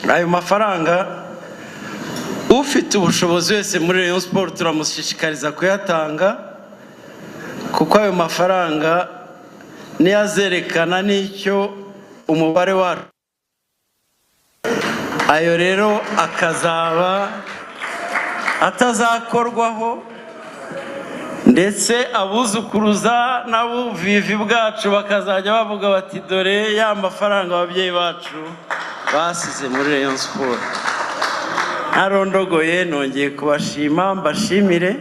Ayo mafaranga ufite ubushobozi wese muri Rayon Sport turamushishikariza kuyatanga, kuko ayo mafaranga niyo azerekana n'icyo umubare wacu. Ayo rero akazaba atazakorwaho, ndetse abuzukuruza n'abuvivi bwacu bakazajya bavuga bati dore ya mafaranga ababyeyi bacu basize muri Rayon Sport. Ntarondogoye, nongeye kubashima, mbashimire.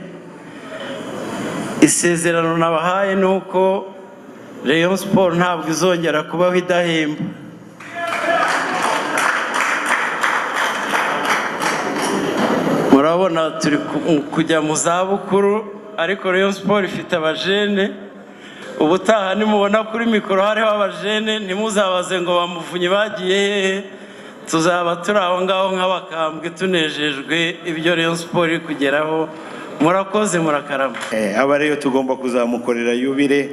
Isezerano nabahaye ni uko Rayon Sport ntabwo izongera kubaho idahemba. Murabona turi kujya mu zabukuru, ariko Rayon Sport ifite abajene. Ubutaha nimubona kuri mikoro hariho abajene, ntimuzabaze ngo bamuvunye bagiye hehe, tuzaba turi aho ngaho nk'abakambwe tunejejwe ibyo Rayon Sport iri kugeraho. Murakoze, murakarama. Aba rero tugomba kuzamukorera yubire,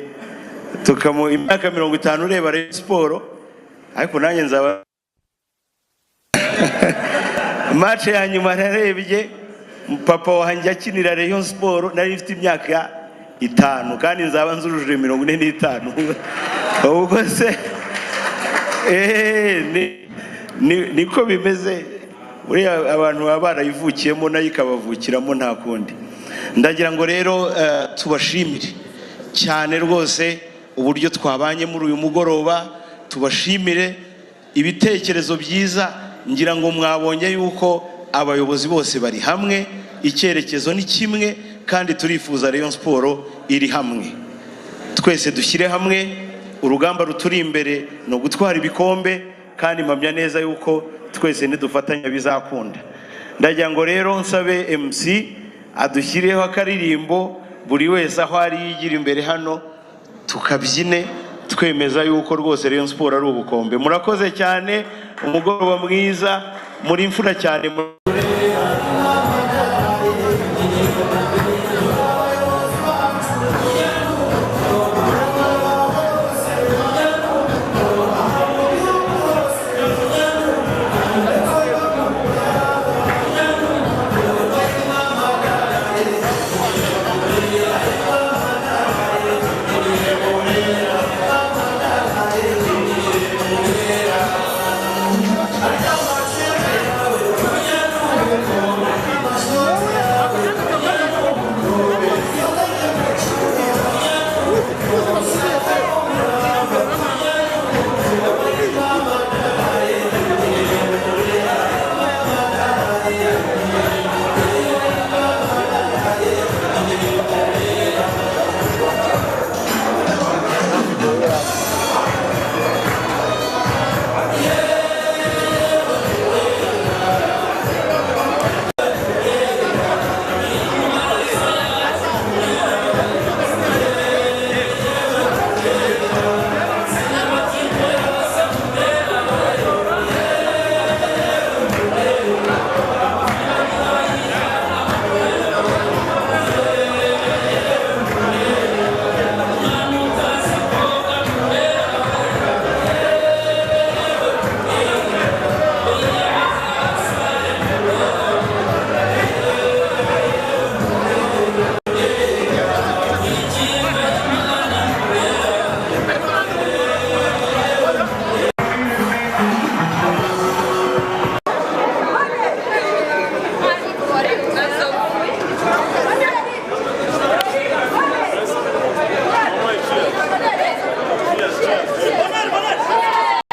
tukamu imyaka 50 ureba Rayon Sport, ariko nanjye nzaba match ya nyuma narebye papa wanjye akinira Rayon Sport nari mfite imyaka 5, kandi nzaba nzujuje 45. Ubwo se niko bimeze, buriya abantu baba barayivukiyemo nayo ikabavukiramo, nta kundi. Ndagira ngo rero tubashimire cyane rwose uburyo twabanye muri uyu mugoroba, tubashimire ibitekerezo byiza. Ngira ngo mwabonye yuko abayobozi bose bari hamwe, icyerekezo ni kimwe, kandi turifuza Rayon Sport iri hamwe. Twese dushyire hamwe, urugamba ruturi imbere no gutwara ibikombe, kandi mpamya neza yuko twese nidufatanya bizakunda. Ndagira ngo rero nsabe MC adushyireho akaririmbo, buri wese aho ari yigira imbere hano tukabyine, twemeza yuko rwose Rayon Sport ari ubukombe. Murakoze cyane, umugoroba mwiza, muri imfura cyane.